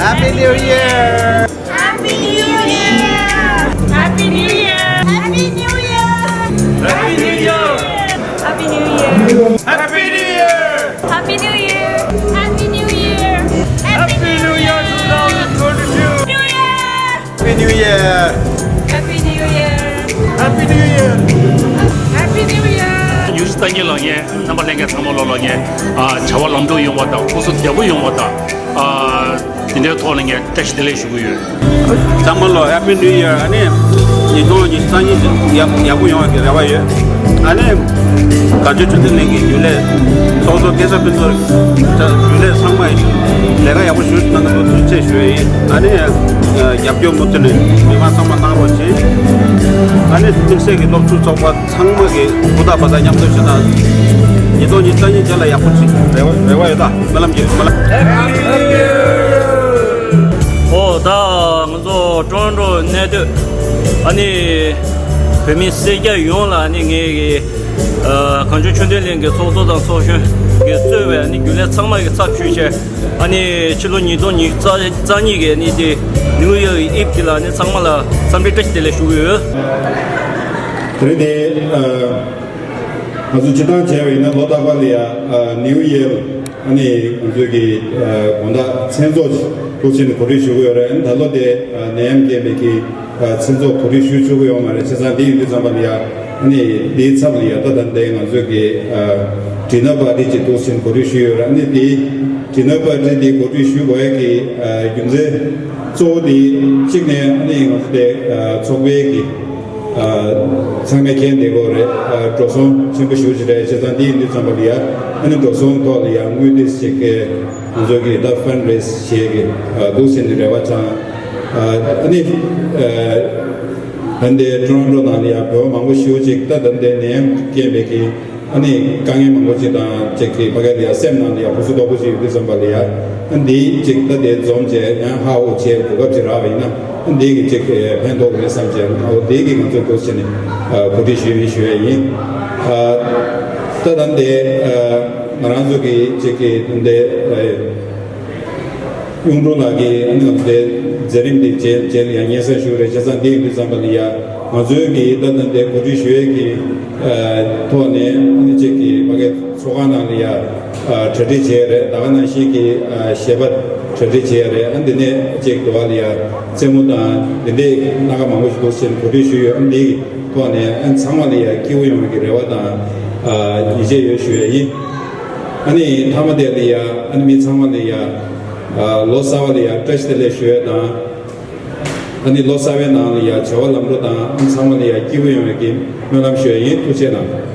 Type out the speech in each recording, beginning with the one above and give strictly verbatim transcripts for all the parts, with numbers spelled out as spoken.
Happy New Year! Happy New Year! Happy New Year! Happy New Year! Happy New Year! Happy New Year! Happy New Year! Happy New Year! Happy New Year! Happy New Year! Happy New Year! New Year! Happy New Year! Happy New Year! Happy New Year! Happy New Year! ཉི་ཤུ་རྩ་གཉིས་ལོ་ངན་རྣམ་པ་ལྷན་རྒྱས་ཚང་མ་ལོ་ལོ་ངན་བྱ་བ་ལམ་འགྲོ་ཡོང་བ་དང་སྐུ་གཟུགས་བདེ་པོ་ཡོང་བ་དང་དེ་འདྲའི་ཐོག་ལ་ངས་བཀྲ་ཤིས་བདེ་ལེགས་ཞུ་གི་ཡོད། ཚང་མ་ལོ་Happy New Year། ཨ་ནི་ཉིས་སྟོང་ཉི་ཤུ་རྩ་གཉིས་ཡག་ཡག་པོ་ཡོང་བའི་རེ་བ་ཡོད། ཨ་ནི་གངས་ལྗོངས་ཆོས་ལྡན་གླིང་གི་རྒྱུན་ལས་ཚོགས་གཙོ་སྐལ་བཟང་ཕུན་ཚོགས་རྒྱུན་ལས་ཚང་མ་ལས་ཀ་ཡག་པོ་ཞུ་གནང་གི་འདུག་ཐུགས་རྗེ་ཆེ་ཞུ་ཡི་ཡིན། ཨ་ནི་རྒྱབ་སྐྱོར་མུ་མཐུད་ནས་མི་མང་ཚང་མ་གནང་རོགས་གྱིས། ཨ་ནི་དམིགས་བསལ་གྱི་སློབ་ཕྲུག་ཚོགས་པ་ཚང་མ་གི་ཧུར་ཐག་འབད་ཐག་མཉམ་སྟོན་བྱེད་སྟངས་ཉིས་སྟོང་ཉི་ཤུ་རྩ་གཉིས་རྗེས་ལ་ཡག་པོ་ཞིག་རེ་བ་རེ་བ་ཡོད་ད། སྨོན་ལམ་གྱིས་སྨོན་ལམ། ཨོ་ད་ང་ཚོ་ཀྲོན་ཀྲོ་གནས་སྡོད་ཨ་ནི་བོད་མི་སེར་སྐྱ་ཡོངས་ལ་ཨ་ནི་ངའི་གི་ཨ་གངས་ལྗོངས་ཆོས་ལྡན་གླིང་གི་ཚོགས་གཙོ་དང་ཚོགས་གཞོན་གྱིས་གཙོས་པའི་ཨ་ནི་རྒྱུན་ལས་ཚང་མ་གི་ཚབ་ཞུས་བྱས། ཨ་ནི་ཕྱི་ལོ་ཉིས་སྟོང་ཉི་ཤུ་རྩ་གཉིས་ཀྱི་ཨ་ནི་དེ་ནིའུ་ཡར་ཨིབ་དེ་ལ་ཨ་ནི་ཚང་མ་ལ་འཚམས་འདྲི་བཀྲ་ཤིས་བདེ་ལེགས་ཞུ་གི་ཡོད། དེ་རིང་དེ་ཨ་ང་ཚོ་སྤྱིར་བཏང་བྱས་པ་ཡིན་ན་ལོ་རྟག་པར་ལ་ཡ་ཨ་ནིའུ་ཡར་ཨ་ནི་ང་ཚོའི་གི་ཨ་དགོང་དག་མཚན་ཚོགས་ཀྱི་ཐུགས་ཆེན་གོ་སྒྲིག་ཞུ་གི་ཡོད་རེད། ཨ་ནི་ད་ལོ་དེ་ཨ་ནད་ཡམས་རྐྱེན་པས་ཀྱི་ཨ་མཚན་ཚོགས་གོ་སྒྲིག་ཞུ་ཆོག་གི་ཡོད་མ་རེད། བྱས་ཙང་དེ་ཡིན་དུས་ཙམ་པ་ལ་ཡ་ཨ་ནི་དེའི་ཚབ་ལ་ཡ་ད་ད་ལྟའི་ང་ཚོའི་གི་ཨ་ཌི་ནར་པར་ཊི་ཅིག་ཐུགས་ཆེན་གོ་སྒྲིག་ཞུས་ཡོད་རེད། ཨ་ནི་དེའི་ཌི་ནར་པར་ཊི་དེ་གོ་སྒྲིག་ཞུ་དགོས་ཡ་གི་ཨ་རྒྱུ་མཚན་གཙོ་བོ་དེ་གཅིག་ནས་ཨ་ནི་ང་ཚོ་དེ་ཨ་ཚོགས་པའི་གི་ཨ་ཚང་མས་མཁྱེན་བསྡད་ཀྱི་ཡོད་རེད། ཨ་འགྲོ་སོང་ཆེན་པོ་ཞེ་པོ་ཅིག་རེད། བྱས་ཙང་དེ་ཡིན་དུས་ཙམ་པ་ལ་ཡ་ཨ་ནི་འགྲོ་སོང་ཐོག་ལ་ཡ་དངུལ་དེ་ཅིག་གི་ང་ཚོ་གི་ད་ཕན་རེ་ཛི་བྱེད་ཀྱི་ཨ་འདུག་ཟེར་ནས་རེ་བ་བཅངས། ཨ་ཨ་ནི་ཨ་ད་ལྟའི་ཀྲོན་ཀྲོ་ནང་ལ་ཡ་བོད་པ་མང་པོ་ཞེ་པོ་ཅིག་ད་ད་ལྟའི་ནད་ཡམས་རྐྱེན་པས་ཀྱི་ཨ་ནི་དཀའ་ངལ་མང་པོ་ཅིག་དང་ཅིག་གི་ཕ་གི་ལ་ཡ་སེམས་ནང་ལ་ཡ་ཧུར་སུ་རྡོག་པོ་ཅིག་ཡོད་དུས་ཙམ་པ་ལ་ཡ་ཨ་འདི་ཅིག་ད་དེ་འཛོམས་བྱས་ཡང་ཧ་ཧུ་བྱས་གོ་སྐབས་ཅིག་རག་པ་ཡིན་ན་ཨ་འདི་གི་ཅིག་ཕན་ཐོགས་རེད་བསམ་བྱས། ཨ་འོ་དེ་གི་ང་ཚོས་འདུག་ཟེར་ནས་ཨ་གོ་སྒྲིག་ཞུས་ཡིན་ཞུ་ཡ་ཡིན། ཨ་ད་ད་ལྟའི་ཨ་ང་རང་ཚོ་གི་ཅིག་གི་ད་ལྟའི་ཨ། གཡུང་དྲུང་ལགས་ཀྱིས་ཨ་ནི་ང་ཚོའི་མཛད་རིམ་འདི་རྗེས་རྗེས་ལ་ཡང་སྙན་སེང་ཞུ་རེད། བྱས་ཙང་འདི་ཡིན་དུས་ཙམ་པ་ལ་ཡ་ང་ཚོའི་གི་ད་ལྟ་འདི་གོ་སྒྲིག་ཞུ་ཡས་ཀྱི་ཨ་ཐོག་ནས་ཨ་ནི་གཅིག་གི་ཕ་གི་ཚོགས་ཁང་ནང་ལ་ཡ་ཨ་གྲ་སྒྲིག་བྱས་རེད། ད་ག་ནང་བཞིན་གྱི་ཨ་ཞལ་པར་གྲ་སྒྲིག་བྱས་རེད། ཨ་འདི་ནས་གཅིག་འགྲོ་བ་ལ་ཡ་རྩེད་མོ་དང་འདི་འདྲའི་སྣ་ཁ་མང་པོ་ཞིག་འདུག་ཟེར་གོ་སྒྲིག་ཞུས་ཡོད། ཨ་འདི་གི་ཐོག་ནས་ཨ་ཚང་མ་ལ་ཡ་སྐྱིད་པོ་ཡོང་བའི་གི་རེ་བ་དང་ཨ་ཡིད་ཆེས་ཡོད་ཞུ་ཡ་ཡིན། ཨ་ནི་མཐའ་མ་དེ་ལ་ཡ་ཨ་ནི་མི་ཚང་མ་ལ་ཡ། ཨ་ལོ་གསར་པ་ལ་ཡ་བཀྲ་ཤིས་བདེ་ལེགས་ཞུ་ཡས་དང་། ཨ་ནི་ལོ་གསར་པའི་ནང་ལ་ཡ་བྱ་བ་ལམ་འགྲོ་དང་ཨ་ནི་ཚང་མ་ལ་ཡ་སྐྱིད་པོ་ཡོང་བའི་གི་སྨོན་ལམ་ཞུ་ཡས་ཡིན། ཐུགས་རྗེ་གནང་།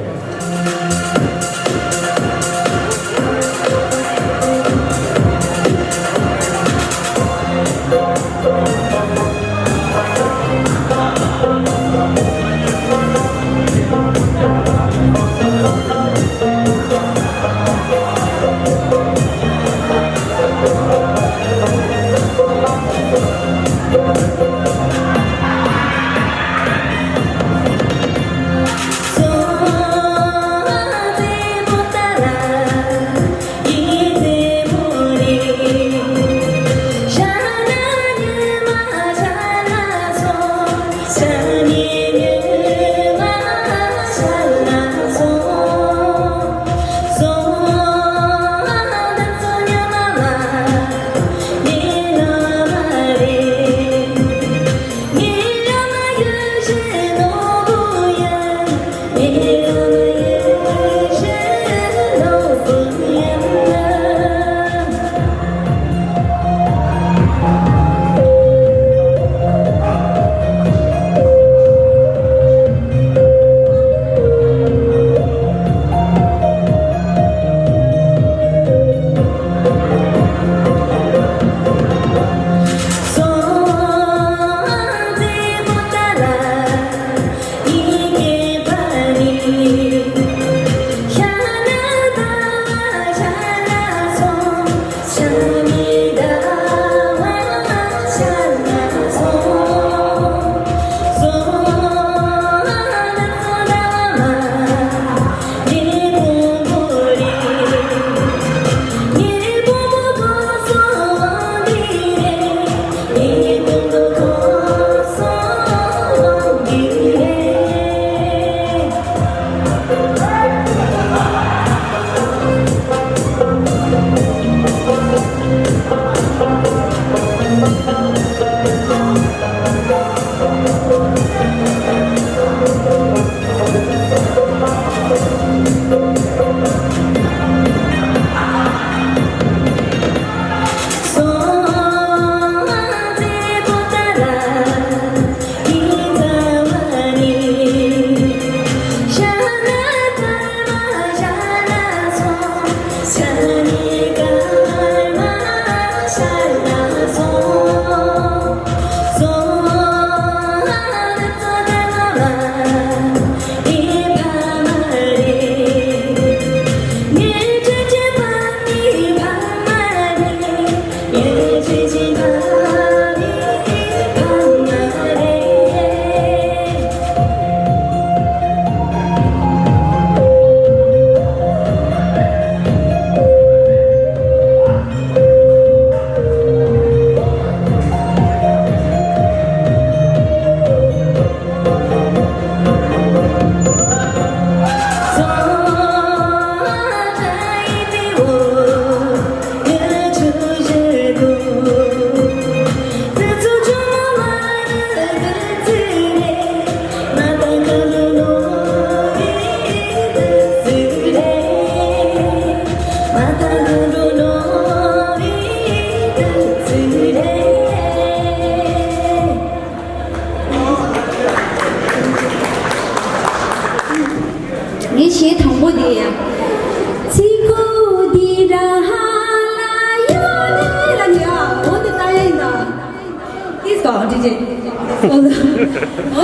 འོ་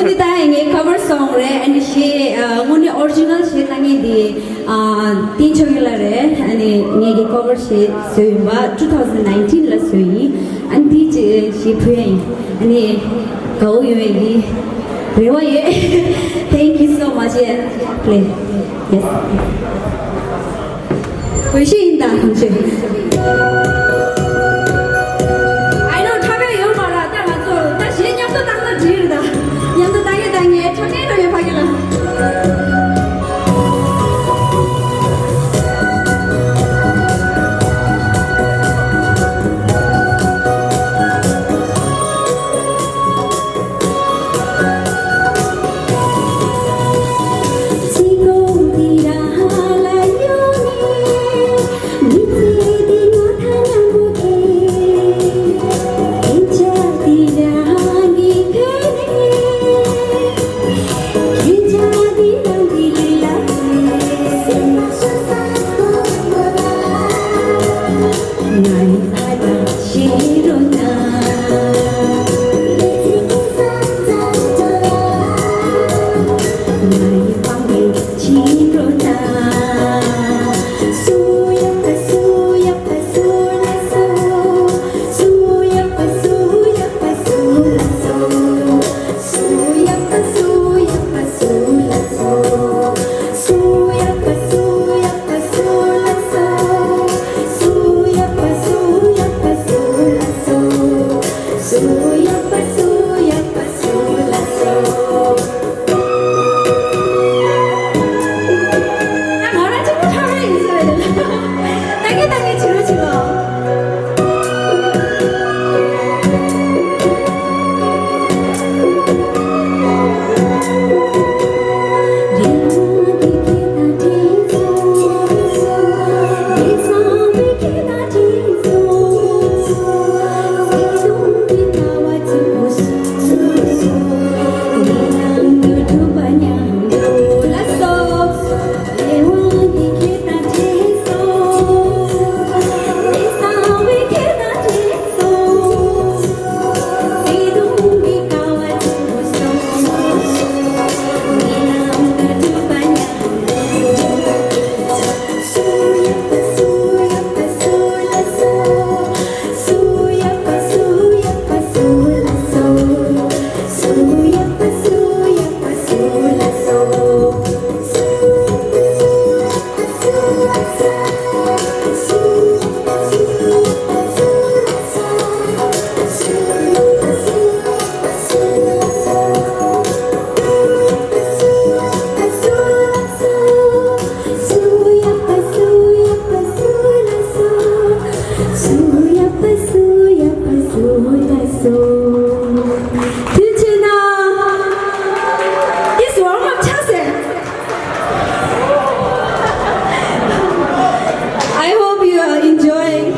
འདི་ད་ངའི་cover song་རེད། ཨ་ནི་གཞས་དངོས་གནས་original་གཞས་གནང་མཁན་དེ་བསྟན་ཆོས་རྒྱལ་ལགས་རེད། ཨ་ནི་ངས་ཀྱི་cover་གཞས་བཟོས་ཡིན་པ་two thousand nineteen་ལ་བཟོས་ཡིན། ཨ་ནི་དེ་གཞས་ཕུལ་ཡ་ཡིན། ཨ་ནི་དགའ་བོ་ཡོད་ཡིན། རེ་བ་ཡོད། Thank you so much. Yeah, play. Yes. དགོད་བཞིན་ཡིན་ད་ཐམས་ཅད། I know་འཁྲབ་པ་ཡོད་མ་རེད། ད་ང་ཚོ་ད་གཞས་མཉམ་དུ་བཏང་ན་འགྲིག་རེད་ད། མཉམ་དུ་བཏང་ཡོད་ད། ངས་འཁྲབ་མཁན་འཁྲབ་ཡོད་ཕ་གི་ལ། དུས་ཆེན་ན། This warm up ཆགས་ཟེར། I hope you are enjoying.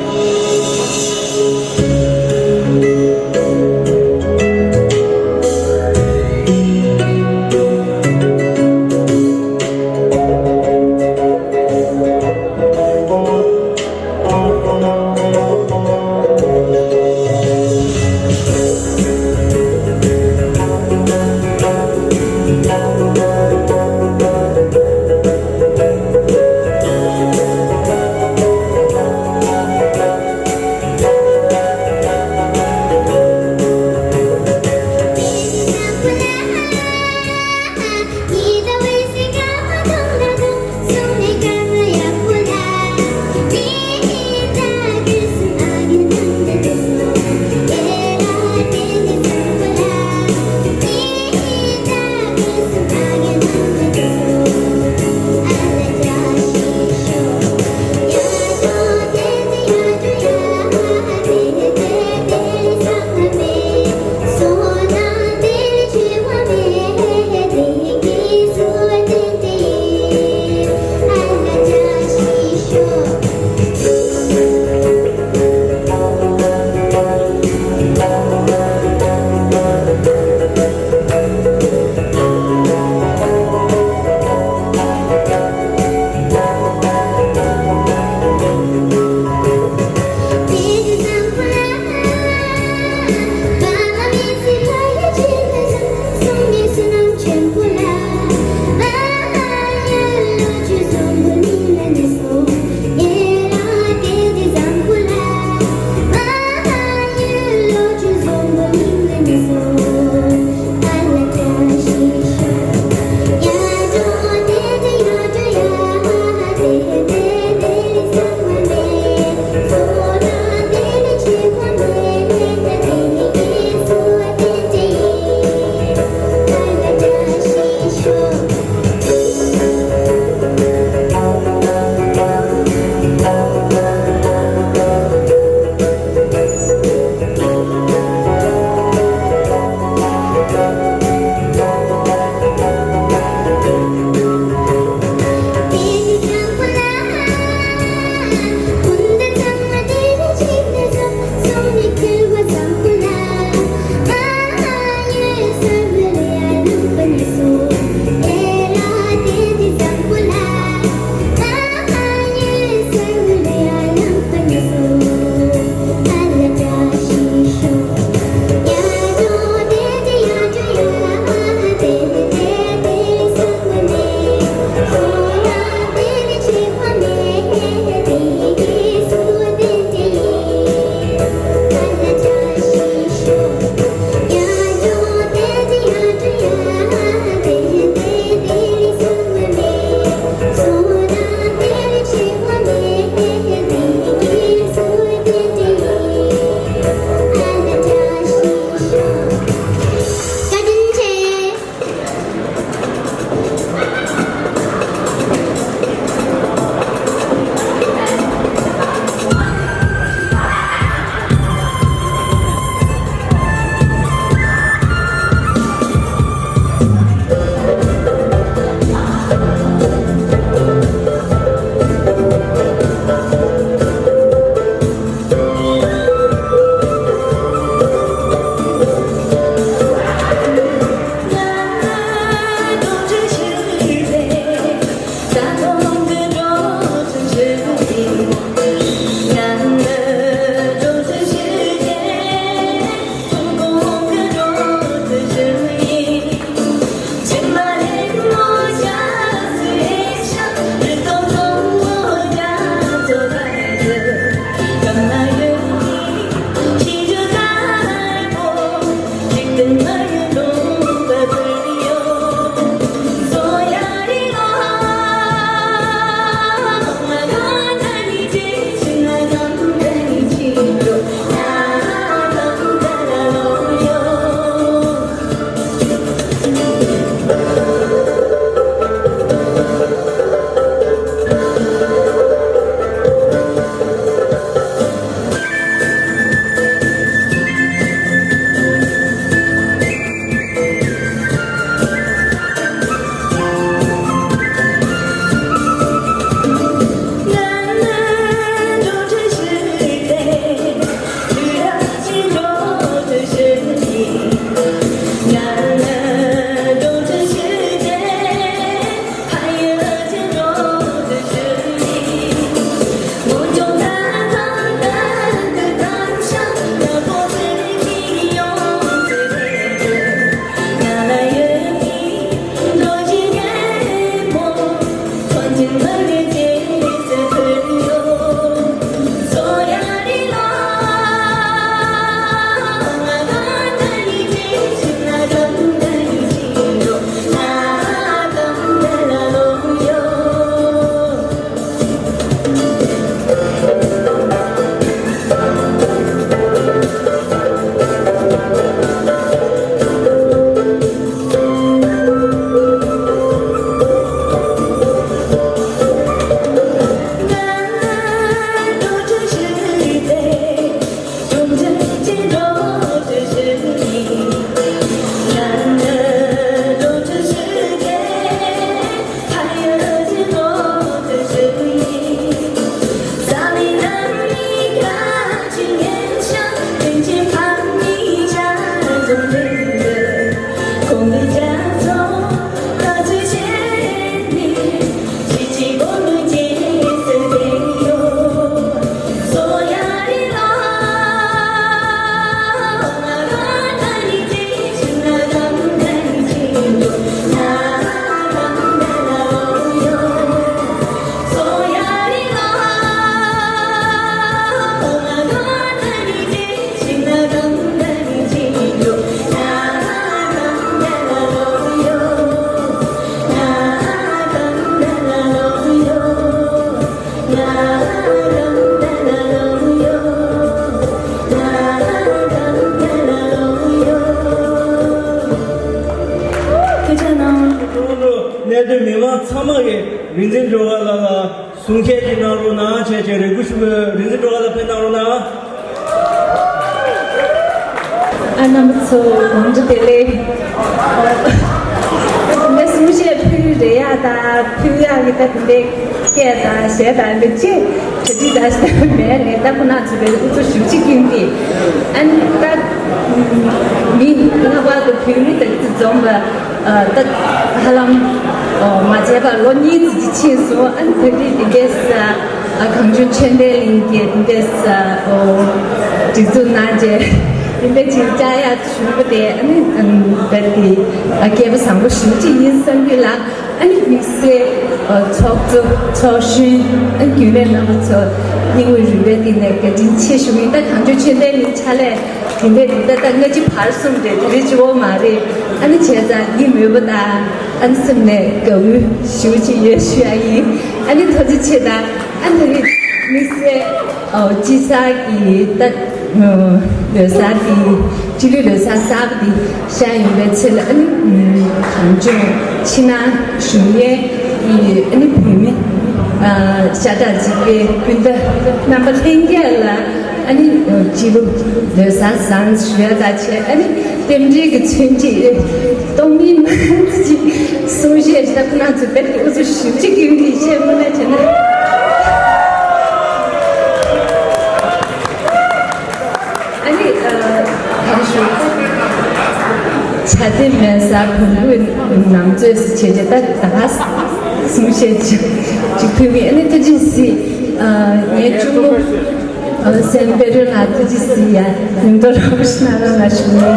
རིག་འཛིན་སྒྲོལ་དཀར་ལགས་ལ་གསུང་བཤད་ཅིག་གནང་རོགས་གནང་བྱས་བྱས་རེ་སྐུལ་ཞུ་གི། རིག་འཛིན་སྒྲོལ་དཀར་ལགས་ཕེབས་གནང་རོགས་གནང་། ཨ། རྣམ་པ་ཚོ་དགོང་དྲོ་བདེ་ལེགས། ངས་གསུང་བཤད་ཕུལ་རེ་ཡག་དང་ཕུལ་ཡག་གི་ད་དེ་འདྲའི་སྐད་དང་གཞས་དང་འདི་ཅི་གྲ་སྒྲིག་དང་ཞིག་མེད་རེད། ད་ཁོ་ན་ཚོ་བས་ཨུ་ཚུགས་ཞེ་པོ་ཅིག་སྐྱོན་གི། ཨ་ནི་ད་མི་ལྷག་པར་དུ་བོད་མི་དང་འཛོམས་པ། ཨ། ད་ཧ་ལམ་ཨོ་མ་མཇལ་བར་ལོ་གཉིས་ཙམ་ཅིག་ཕྱིན་སོང་། ཨ་ནི་ད་རེས་འདི་འདྲས་ཨ་གངས་ལྗོངས་ཆོས་ལྡན་གླིང་གི་འདི་འདྲས་ཨོ་སྒྲིག་འཛུགས་གནང་རྗེས་འདི་འདྲས་ཅིག་བཅར་ཡག་བྱུང་བ་དེ། ཨ་ནི་ཨམ་རྦད་དེ་ཨ་སྐལ་བ་བཟང་པོ་ཞེ་པོ་ཅིག་ཡིན་བསམ་གི་ལགས། ཨ་ནི་དམིགས་བསལ་ཨ་ཚོགས་གཙོ་ཚོགས་གཞོན། ཨ་རྒྱུན་ལས་རྣམ་པ་ཚོ་སྙིང་དབུས་རུས་པའི་གཏིང་ནས་བཀའ་དྲིན་ཆེ་ཞུ་གི་ཡིན། ད་གངས་ལྗོངས་ཆོས་ལྡན་གླིང་ཕྱག་ལས་དེ་འདྲས་དེ་ད་ལྟ་སྔ་ཕྱི་བར་གསུམ་རེད། དེ་རིང་གཅིག་པོ་མ་རེད། ཨ་ནི་བྱས་ཙང་འདི་མོས་པ་དང་ཨ་ནི་སེམས་ནས་དགའ་བོ་ཞེ་པོ་ཅིག་ཡོད་ཞུ་ཡག་ཡིན། ཨ་ནི་ཐུགས་རྗེ་ཆེ་དང་། ཨ་ནི་དེ་རིང་དམིགས་བསལ་ཨོ་དཔྱིད་གསར་གྱི་ད་ལོ་གསར་འདི་སྤྱི་ལོའི་ལོ་གསར་གསར་པ་འདི་ཤར་ཡོང་བའི་ཚེ་ལ། ཨ་ནི་གངས་ལྗོངས་ཕྱི་ནང་བཞུགས་མཁན་གྱི་ཨ་ནི་བོད་མི་ཨ་ཤ་ཁྲག་གཅིག་པའི་སྤུན་ཟླ་རྣམ་པ་ལྷན་རྒྱས་ལ་ཨ་ནི་སྤྱི་ལོ་ལོ་གསར་བཟང་ཞུ་ཡག་དང་བཅས། ཨ་ནི་རྟེན་འབྲེལ་གྱི་མཚོན་བྱེད་སྟོང་ཉིད་མ་ཅིག་གསུང་བཤད་ཞིག་ད་ཁོ་རང་ཚོ་རྦད་དེ་ཨུ་ཚུགས་ཞེ་པོ་ཅིག་སྐྱོན་གི་བཤད་དངོས་གནས་བྱས་ན། ཨ་ནི་ཨ་ག་རེ་ཞུ། བྱ་དེ་མེད་ས་བོང་བུའི་ནང་ཚོས་བྱས་རྗེས་ད་ད་ག་གསུང་བཤད་ཅིག་ཅིག་ཕུལ་གི། ཨ་ནི་ཐུགས་རྗེ་གཟིགས། ཨ་ངའི་གཅུང་མོ་ཨ་སེམས་དཔལ་སྒྲོན་ལགས་ཐུགས་རྗེ་གཟིགས་ཡ། མཉམ་དུ་རོགས་ཞུ་གནང་རོགས་གནང་ཞུ་ནི།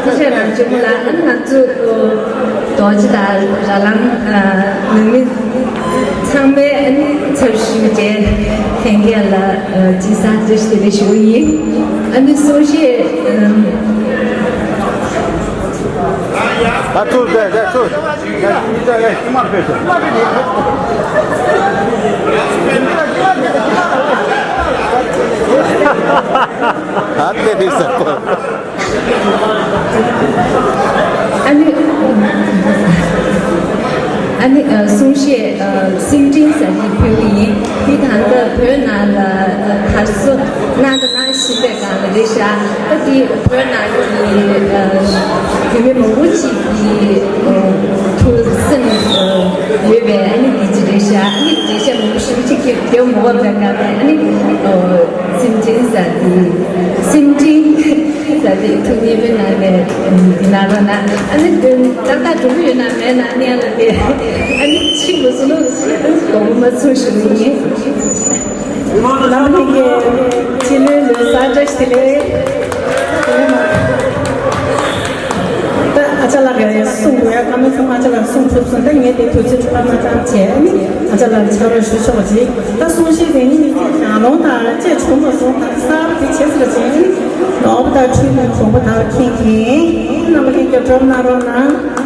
ཐུགས་རྗེ་གནང་། གཅུང་མོ་ལགས། ཨ་ནི་ང་ཚོ་རྡོ་རྗེ་དང་ར་ལམ་ཨ་ནང་མི་ཚང་མས་ཨ་ནི་ཚབ་ཞུས་ཏེ་ལྷན་རྒྱས་ལ་ཨ་དཔྱིད་གསར་བཀྲ་ཤིས་བདེ་ལེགས་ཞུ་གི་ཡིན། ཨ་ནི་གསུང་བཤད་ཨམ། ད་ཚུར་བསྡད་བསྡད་ཚུར། ད་ཚུར་བསྡད་བསྡད་ཁྱིམ་མར་ཕེབས་ཤོག་ཨ་དེ་རེད་ཟེར་གོ། ཨ་ནི་ཨ་ནི་ཨ་གསུང་བཤད་ཨ་སེམས་འཕྲིན་ཟེར་ནས་ཕུལ་གི་ཡིན། འདི་ད་ལྟ་བོད་ནང་ལ་ཨ་དར་སྲོལ་གནང་དང་གནང་བཞིན་པའི་སྒང་ལ་རེད་ཤག་ཨ་འདི་བོད་ནང་གི་ཨ་བོད་མི་མང་པོ་ཅིག་གི་ཨ་ཐུགས་སེམས་ཨ་ཡོད་པའི་ཨ་ནི་འདི་ཅིག་རེད་ཤག་ཨ་ནི་འགྲེལ་བཤད་མང་པོ་ཞེ་པོ་ཅིག་གི་དེ་མ་འོངས་པའི་སྒང་ལ་ཨ་ནི་ཨ་སེམས་འཕྲིན་ཟེར་འདི་སེམས་འཕྲིན་ཟེར་འདི་ཐུགས་མཉེས་པོའི་ནང་ནས་འདི་གནང་རོགས་གནང་། ཨ་ནི་ཏག་ཏག་འགྲོ་གི་ཡོད་ན་མེད་ན་གནས་ལ་དེ་ཨ་ནི་ཕྱིན་པ་སོང་ན་དགོངས་པ་མ་ཚོམ་ཞུ་གི་ཡིན། ལམ་ལྷན་རྒྱས་སྤྱི་ལོའི་ལོ་གསར་བཀྲ་ཤིས་བདེ་ལེགས། ད་ཨ་ཅག་ལགས་ཀྱིས་གསུང་དགོས་ཡ་ཁ་མི་ཚང་མ་ཨ་ཅག་ལགས་གསུང་ཐུབ་སོང་། ད་ངས་དེ་དུས་ཚོད་འཕྲོ་བརླག་མ་བཏང་བྱས་ཨ་ནི་ཨ་ཅག་ལགས་ཕྱག་རོགས་ཞུ་ཆོག་པ་ཅིག་ད་གསུང་བཤད་དེ་ཉིད་ནས་ཀྱང་ལོང་དང་བཅས་བྱུང་བ་སོང་། ད་གསར་པ་དེ་བྱས་ཟེར་བ་ཅིག་ནོར་བུ་དང་འཁྲུལ་པའི་གོང་བུ་དག་མཁྱེན་མཁན་རྣམ་པ་ལྷན་རྒྱས་སྒྲོལ་གནང་རོགས་གནང་།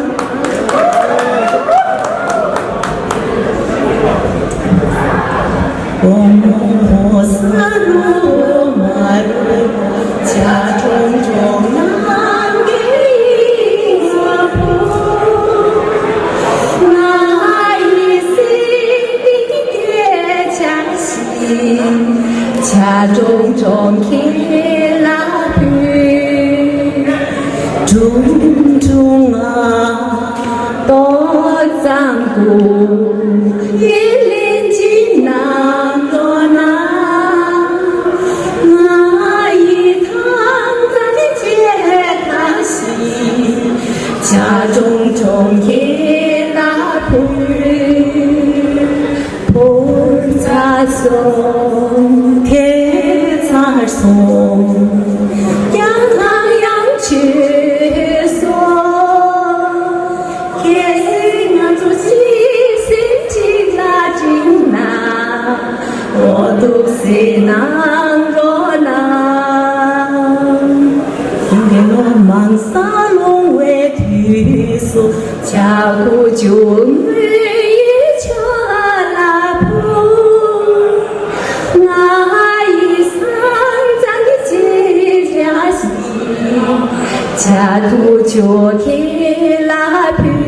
ཇ་དུ་ཇོ་ཁྱེད་ལ་ཕུལ།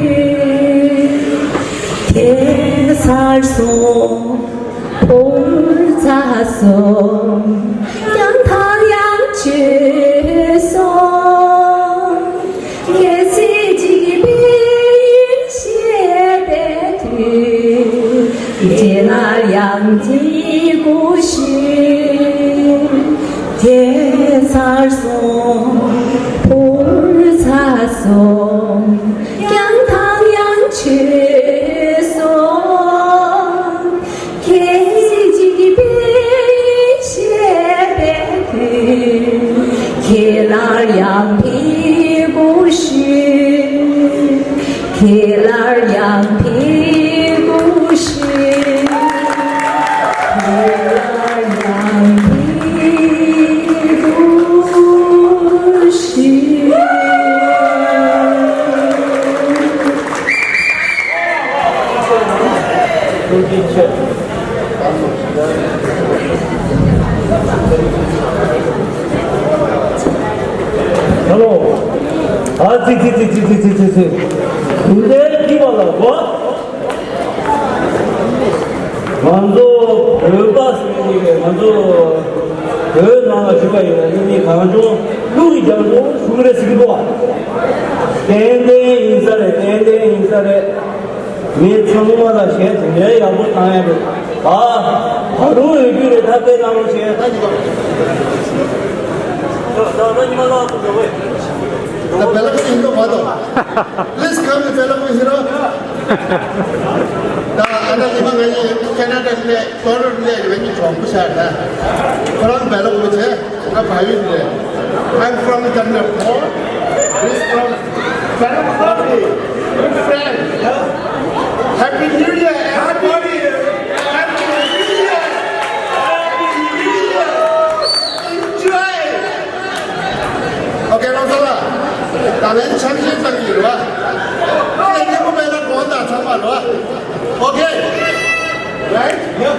ཁྱེད་ཚར་སོང་། ཕུལ་ཚར་སོང་། ཡང་དང་ཡང་བྱོས་སོང་། ཁྱེད་ཚེ་གཅིག་པའི་ཡུལ་བཤད་པའི་དུས། ཁྱེད་ལ་ཡང་འདི་སྐུ་ཞུ། ཁྱེད་ཚར་སོང་། ཕུལ་ཚར་སོང་། ཡང་དང་ཡང་བྱོས་སོང་། ཁྱེད་ཚེ་གཅིག་པའི་ཡུལ་བཤད་པའི་དུས། ཁྱེད་ལ་ཡང་ཕེབས་སྐུ་ཞུ། ཁྱེད་ལ་ཡང་ཕེབས་སྐུ་ཞུ། ཁྱེད་ལ་ཡང་ཕེབས་སྐུ་ཞུ། ཐུགས་རྗེ་ཆེ། ཧེ་ལོ། ཨ་ཙི་ཙི། དུས་དེར་སྐྱིད་པ་ལ་གོ། ང་ཚོ་བོད་པ་ཟེར་མཁན་ཅིག་རེད། ང་ཚོ་བོད་ནང་ལ་བཞུགས་པ་ཡིན་ན་ནི་མི་གང་བྱུང་ཀླུ་ཡི་རྒྱ་མཚོ་ཞུ་གི་རེད་ཟེར་གི་འདུག་བ། ཏན་ཏན་ཡིན་ས་རེད། ཏན་ཏན་ཡིན་ས་རེད། མི་ཚང་མ་ལ་གཞས་དེ་འདྲའི་ཡག་པོ་བཏང་ཡ་རེད། ཨ། ད་རུང་ཡོད་རྒྱུ་རེད། ད་དཔེ་བཏང་རོགས་བྱས། ད་ཉི་མ། ད་ཉི་མ་ལ་ད་བེ་ལ་ཀོ་ཡིན་འདུག་མ་གཏོགས། Please come to Belarusian. ད་ཨ་ད་ཉི་མ་ང་གཉིས་ཁེ་ན་ཌ་ནས་ཊོ་རོན་ཊོ་ནས་ང་གཉིས་གྲོགས་པོ་ཆགས་ད། ཁོ་རང་བེ་ལ་ཀོ་ཆེ། ང་བལ་ཡུལ་རེད། I'm from Tamil Nadu. He's from Belarusia. Good friend. Happy New Year, everybody. Happy New Year. Happy New Year. Enjoy. Okay, རོང་ཚོ་ལ། ད་ལན་ཆང་བཞིན་བཏང་གི་རེད་བ། ཁྱེད་ཉིན་མོ་མེད་ན་དགོང་དག་ཚང་མ་རེད་བ། Okay? Right? Yeah.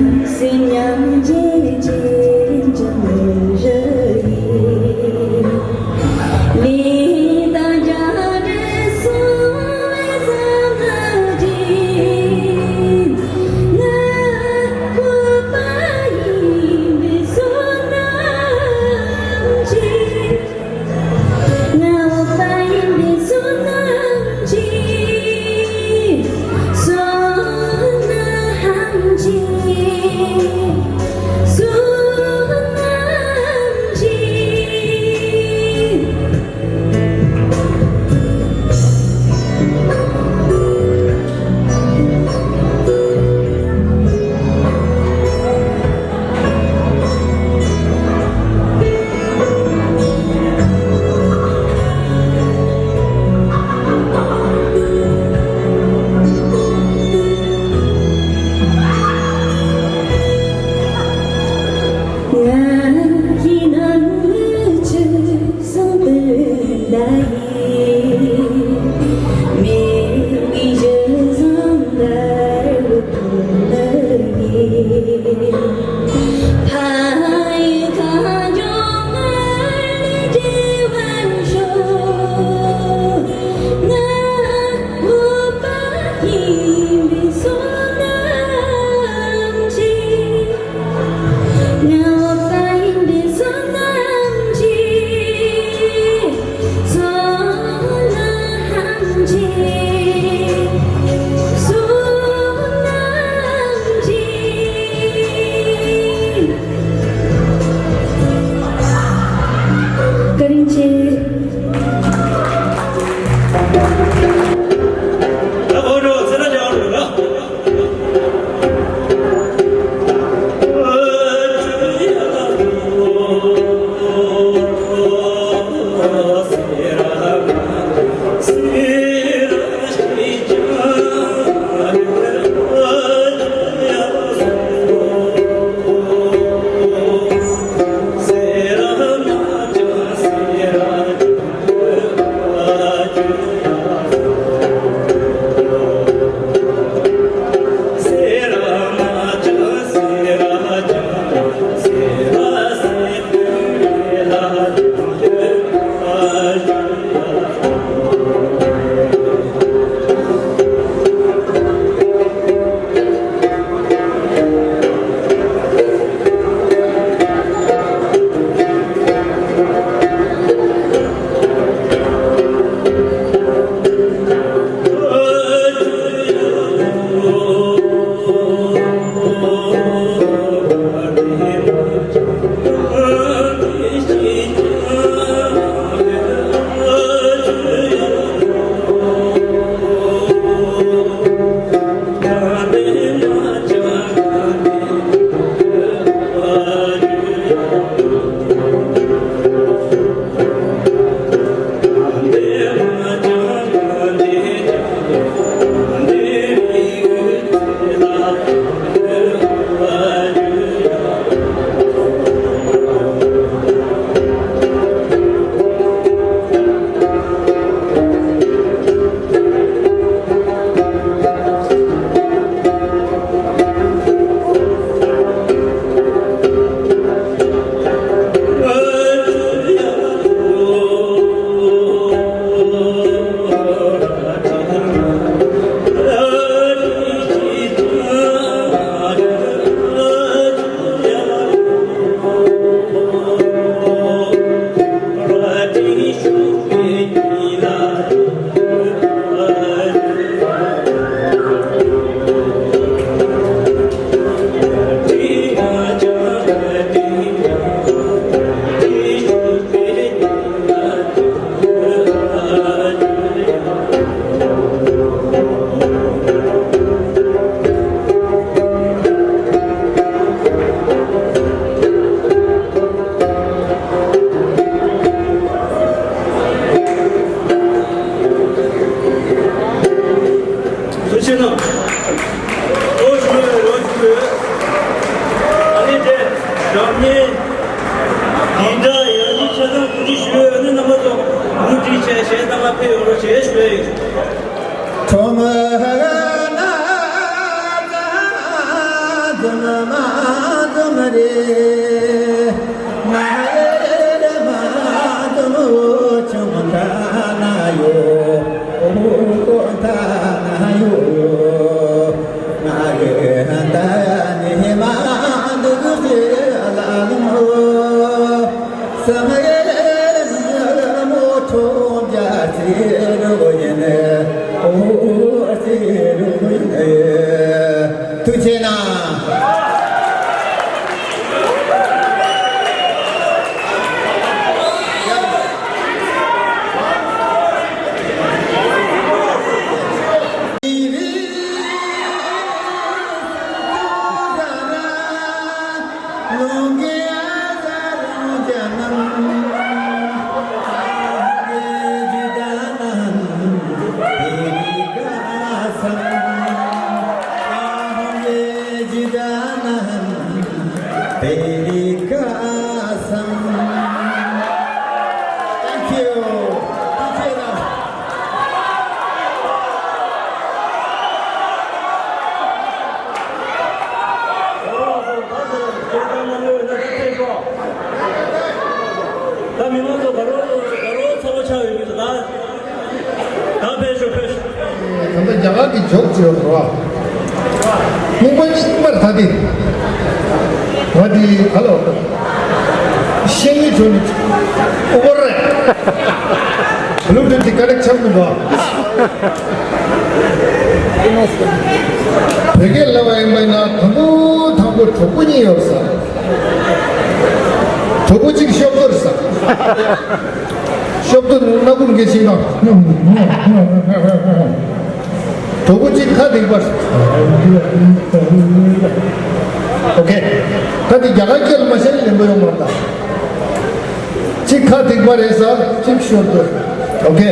བཀའ་དྲིན་ཆེ། ཐུགས་རྗེ་གནང་། ཨོ་ཞུ་ཡོད། ཨོ་ཞུ་ཡོད། ཨ་ནི་དེ་རང་ཉིད་འདི་འདྲ་ཡང་ནི་ཆ་ཚང་གོ་སྒྲིག་ཞུ་ཡོད། ཨ་ནི་རྣམ་པ་ཚོ་གོ་སྒྲིག་བྱས་གཞས་གཏང་ག་ཕེབས་ཡོང་རོགས་བྱེད་ཞུ་ཡ་ཡིན། ཐུགས་རྗེ་གནང་། Thank you. ད་མི་མང་ཚོ་དགའ་རོགས་དགའ་རོགས་ཚ་བོ་ཆགས་ཡོད་མི་ཚོ་ད་ད་ཕེབས་ཤོག་ཕེབས་ཤོག་ད་ལྟ་རྒྱ་གར་གྱི་ཇོག་ཅིག་ཡོད་རེད་བ། རྙིང་པ་རྙིང་པར་ད་དེ། ང་དེ་ག་ལ་བ། ཤེས་ཡོན་བྱོས་ནས་ཨོ་བར་རེད། བླུ་བྲིད་དེ་ཀ་རེག་ཆགས་མི་འདུག་བོད་སྐད་ལབ་པ་ཡིན་པ་ཡིན་ན་དང་པོ་དང་པོ་གྲོགས་པོ་གཉིས་ཡོད་ས། གྲོགས་པོ་གཅིག་ཤོག་གོར་ས། ཤོག་གོར་སྣ་ཁུང་གི་ཤིང་ནང་། གྲོགས་པོ་གཅིག་ཁ་སྡིག་པ། ཨོ་ཁེ། ད་འདི་རྒྱ་གར་སྐད་ལ་མ་ཤེས་ན་ལེན་པ་ཡོང་མ་རེད་ད། གཅིག་ཁ་སྡིག་པ་རེད་ས་གཅིག་ཤོར་འདུག་ཨོ་ཁེ།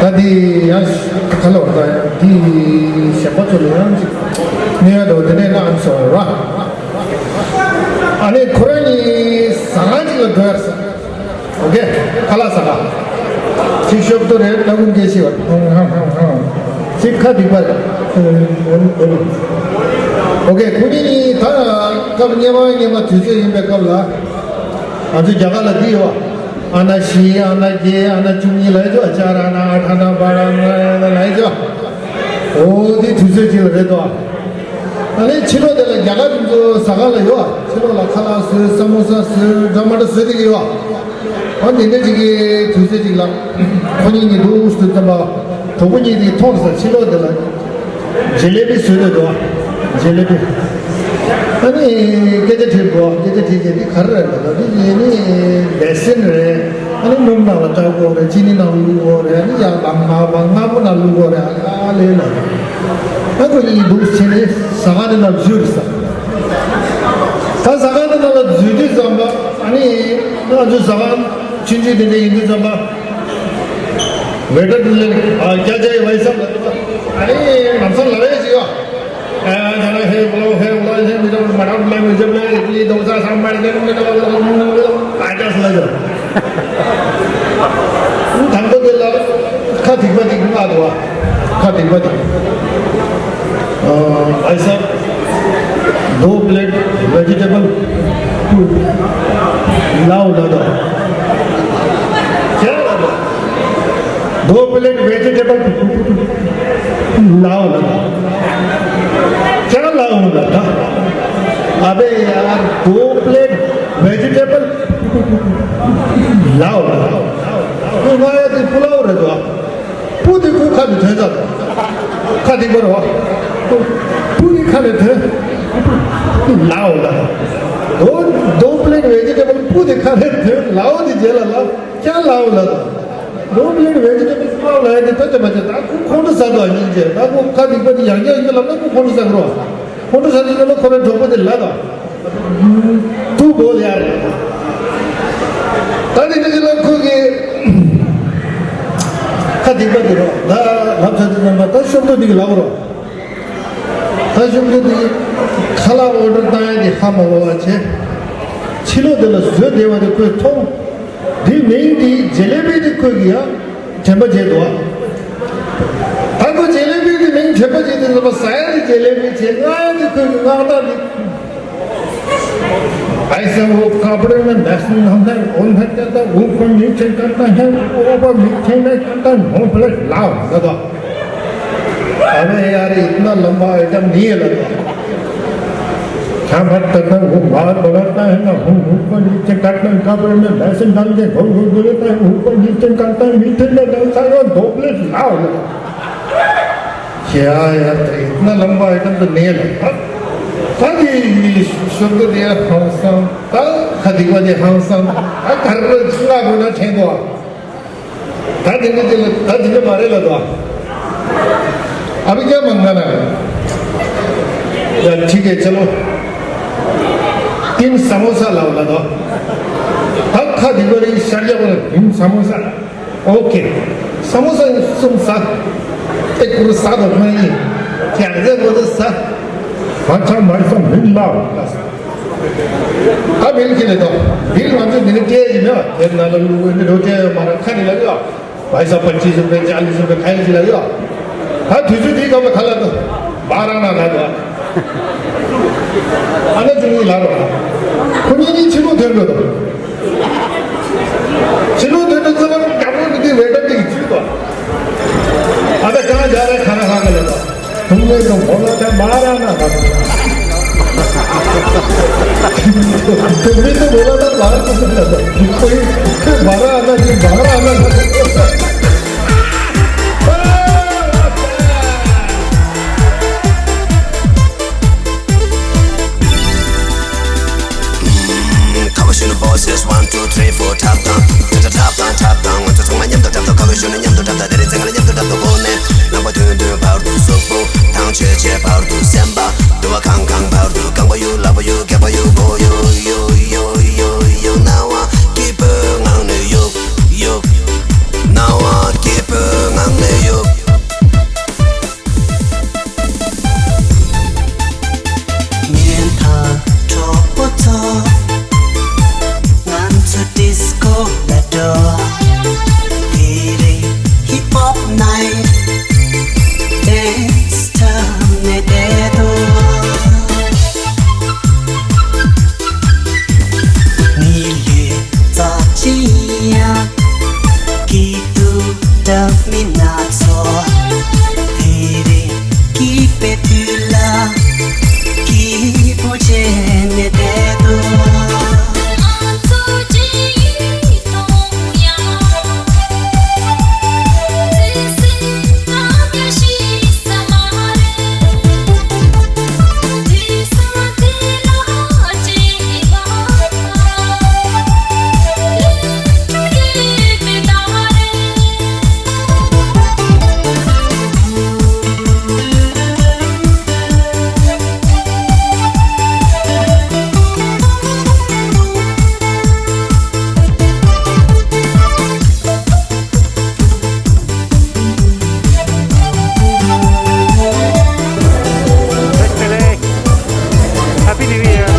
ད་འདི་ཡང་ཁ་ལོ་ད་འདི་གཞན་པ་ཚོ་ལ་ཡང་གཅིག་གནས་ཡ་འདུག་དེ་ནས་ང་ཨམ་སོང་ར། ཨ་ནི་ཁོ་རང་གཉིས་ཟ་ཁང་གཅིག་ལ་འགྲོ་ཡ་རེད་ས། ཨོ་ཁེ། ཁ་ལག་ཟ་ཁང་། གཅིག་ཤོབ་ཏོ་རེད། ལ་ཀུན་སྐད་ཤེས་པ། གཅིག་ཁ་སྡིག་པ་རེད། ཨོ་ཁེ། ཁོ་གཉིས་ད་སྐབས་སྔོན་མ་སྔོན་མ་དུས་ཚོད་ཡིན་པའི་སྐབས་ལ། ང་ཚོ་རྒྱ་གར་ལ་འདི་ཡོད་པ། ཨ་ན་བཞི་ཨ་ན་བརྒྱད་ཨ་ན་བཅུ་གཉིས་ལ་ཡོད་ཅོ། ཨ་ཅཱར་ཨ་ན་ཨ་ཐ་ན་བ་ར་ན་ལ་ཡོད་ཅོ། ཨོ་དེ་དུས་ཚོད་ཅིག་ལ་རེད་དོ། ཨ་ནི་ཕྱི་ལོགས་དེ་ལ་རྒྱ་གར་དེ་ཚོ་ཟ་ཁང་ལ་ཡོད་ཨ། ཕྱི་ལོགས་ལ་ཁ་ལག་བཟོས་ས་མོ་ས་བཟོས་འདྲ་མ་འདྲ་བཟོས་དེ་གི་ཡོད་ཨ། འོ་དེ་འདྲ་ཅིག་གི་དུས་ཚོད་ཅིག་ལ་ཁོ་གཉིས་ཀྱིས་འདུག་སུ་ཙམ་པ་གྲོགས་པོ་གཉིས་དེ་མཐོང་ས་ཕྱི་ལོགས་དེ་ལ་ཇེ་ལེ་བི་བཟོས་དེ་འདུག་ཨ། ཇེ་ལེ་བི། ཨ་ནི་སྐད་ཆ་དྲིས་པོ་སྐད་ཆ་དྲིས་རྗེས་འདི་ག་རེ་རེད་ལབ་ད་འདི་ནི་བེ་སིན་རེད། ཨ་ནི་སྣུམ་ནང་ལ་བཏབ་དགོས་རེད། ཅི་ནི་ནང་བླུགས་དགོས་རེད། ཨ་ནི་ཡང་ལམ་ང་བ་ང་པོ་ནང་བླུགས་དགོས་རེད། ཨ་ལེ་ལ་ཨ་ཁོ་གཉིས་འདུག་བྱས་ནས་ཟ་ཁང་དེ་ནང་འཛུལ་རེད་ས། ད་ཟ་ཁང་དེ་ནང་ལ་འཛུལ་དུས་ཙམ་པ་ཨ་ནི་ང་ཚོའི་ཟ་ཁང་ཆུང་ཆུང་དེ་འདྲ་ཡིན་དུས་ཙམ་པ་ཝེ་ཊར་དེ་ལ་ཨ་རྒྱ་ཆ་ཡི་བའི་སམ་ལ་ཨ་ནི་ལམ་སང་ལ་བས་ཅི་ཡོད། ཨ་ད་ལ་ཧེ་བློ་ཧེ་བློ་ཧེ་མི་རབ་མ་རབ་ལ་མི་རབ་ལ་རིག་ལི་དོ་ས་ས་མ་རིག་ལ་མི་རབ་ལ་ཨ་ཅག་ལ་ཡོད། དང་པོ་དེ་ལ་ཁ་སྡིག་པ་སྡིག་མ་འདུག་བ། ཁ་སྡིག་པ་སྡིག་ཨ་བའི་སམ། दो plate vegetable pulao ला दो। क्या ला दो? दो plate vegetable pulao ला दो। क्या लाऊं ला था? अबे यार, दो प्लेट वेजिटेबल पुलाव ला दो। तो मैं तो पुलाव रह दो। སྤུ་དེ་ཁོའི་ཁ་ནས་ཐོན་ཚར། ཁ་སྡིག་པ་རེད་བ། སྤུ་དེ་ཁ་ནས་ཐོན། ལའོ་ལ། དོ་དོ་པི་ལེན་ཝེ་ཇི་ཊེ་བལ་སྤུ་དེ་ཁ་ནས་ཐོན། ལའོ་དེ་རྗེས་ལ་ལ། ཀྱང་ལའོ་ལ་དང་། དོ་པི་ལེན་ཝེ་ཇི་ཊེ་བལ་ལའོ་ལ་ཡ་དེ་ད་ཅི་མ་ཅི་ད་ཁོ་ཁོང་ཁྲོ་ཟ་དོ་སྙིང་རྗེ། ད་ཁོ་ཁ་སྡིག་པ་དེ་ཡང་བསྐྱར་ཡིན་ལབ་ན་ཁོ་ཁོང་ཁྲོ་ཟ་གི་རོ། ཁོང་ཁྲོ་ཟ་དུས་ལ་ཁོ་རའི་གྲོགས་པོ་དེ་ལ་དང་། ཐུག་གོ་ཡ་རེད། ད་དེ་འདྲ་ཅིག་ལ་ཁོ་གི་ཁ་སྡིག་པ་དེ་རོ། ད་ལབ་ཚར་དུས་ཙམ་པ་ད་ཤོབ་ཏོ་འདི་གི་ལབ་རོ། ད་ཤོབ་ཏོ་འདི་གི་ཁ་ལག་ཨོ་ཌར་བཏང་ཡ་དེ་ཧ་མ་གོ་བ་བྱས། ཕྱི་ལོགས་དེ་ལ་བཟོས་བསྡད་པ་དེ་ཁོས་མཐོང་། འདི་མིང་འདི་ཇེ་ལེ་བི་འདི་ཁོས་གི་ཡ་དྲན་པ་བརྗེད་འདུག་ཨ། ད་ཁོ་ཇེ་ལེ་བི་འདི་མིང་དྲན་པ་བརྗེད་དུས་ཙམ་པ་ཟ་ཡ་འདི་ཇེ་ལེ་བི་བྱས། མངགས་ཡ་འདི་ཁོས་གི་མངགས་སྟངས་འདི། भाई साहब, वो कपड़े में लहसुन डालता है, ओढ़ना चाहता है, ऊपर नीचे करता है, ऊपर नीचे नहीं करता, मुंह पे लाल लगा। अबे यार, इतना लंबा आइटम नहीं है लगा। क्या बात करता है, वो बाल बढ़ाता है ना, हम ऊपर नीचे करता है, कपड़े में लहसुन डाल के गोल गोल गोल लेता है, ऊपर नीचे करता है, नीचे में डालता है, और दो प्लेट लाल लगा। क्या यार, इतना लंबा आइटम तो नहीं है लगा। हाँ जी, शुक्रिया, हाँ, हाँ। ད་ཁ་སྡིག་པ་དེ་ཧང་སང་། ད་ག་རེ་ཅི་ལ་དགོས་ན་ཆེན་པོ། ད་དེ་འདྲ་ཅི་ལ་ད་དེ་འདྲ་མ་རེད་ལ་དོ། अभी क्या मंगाना है? या ठीक है, चलो। तीन समोसा लाओ ला दो। ད་ཁ་སྡིག་པ་རེད། ཤར་རྒྱག་པ་རེད། तीन समोसा। ओके। समोसा सुन सा। एक कुरु सा दो नहीं। क्या दे वो तो सा। अच्छा, भाई साहब, बिल लाओ। ད་བིལ་ཁྱེར་ནས་དང་། བིལ་ང་ཚོས་འདི་ནས་སྤྲད་ཀྱི་མེད་པ། དེར་ན་ལ་ལུག་འདི་རོ་སྤྲད་ཡོད་མ་རེད། ཁ་ནས་ལ་ཡོད། भाई साहब, पच्चीस रुपए, चालीस रुपए खाई ला ཡོད། ད་དུས་ཚོད་དེའི་སྐབས་ལ་ཁ་ལ་དང་། बारह आना ला दो। ཨ་ནེ་ཅུང་ཡིན་ལ་རོ། ཁོ་གཉིས་གཉིས་ཕྱི་ལོགས་ཐོན་འགྲོ་དང་། ཕྱི་ལོགས་ཐོན་འགྲོ་ཚུར་ལ་རྒྱ་མོ་འདི་དེ་བེ་ད་དེ་གི་ཚུལ་དང་། ཨ་ད་གང་རྒྱ་ར་ཁ་ན་ཧ་ག་ལ་དང་། तुमने तो बोला था बारह आना था। तुमने तो बोला था बारह आना था। कोई बारह आना जी, बारह आना था। ཁ་བ་ཤུ་ནུ་བོ་སེ་སི། one two three four, ཐབ་དང་། ཐབ་དང་ཐབ་དང་། ང་ཚོ་ཚང་མ་མཉམ་དུ་འཁྲབ་དང་། ཁ་བ་ཤུ་ནུ་མཉམ་དུ་འཁྲབ་དང་། དེ་རིང་ཚེ་ང་ལ་མཉམ་དུ་འཁྲབ་དང་། གོ་ནས་ལངས་པ་ཐུང་ཐུང་བར་དུ་གཟུགས་པོ། ཐང་ཆད་ཆད་བར་དུ་སེམས་པ། དུ་བ་གང་གང་བར་དུ། རྐང་པ་གཡུག་ལག་པ་གཡུག་སྐེད་པ་གཡུག་མགོ་གཡུག་གཡུག་གཡུག་གཡུག་གཡུག་གཡུག་སྣང་བ་སྐྱིད་པོའི་ངང་ནས་གཡུག་གཡུག་སྣང་བ་སྐྱིད་པོའི་ངང་ནས་གཡུག་ཉན་ཐག་གྲོགས་པོ་ཚོ། ང་ཚོ་ཌི་སི་ཀོ་ལ་འགྲོ། དེ་རིང་ཧིབ་ཧོབ་ནའི་ཊི། ཌེན་སི་འཁྲབ་ནས་བསྡད་འདུག་ཉི་ལི་རྩ་ཆེན་ཡང་སྐྱིད་སྡུག་འདྲ་མིན་སྣ་ཚོགས། དེ་རིང་སྐྱིད་པའི་དུས་ལ་སྐྱིད་པོ་བྱས་ནས་བསྡད་འདུག Happy New Year.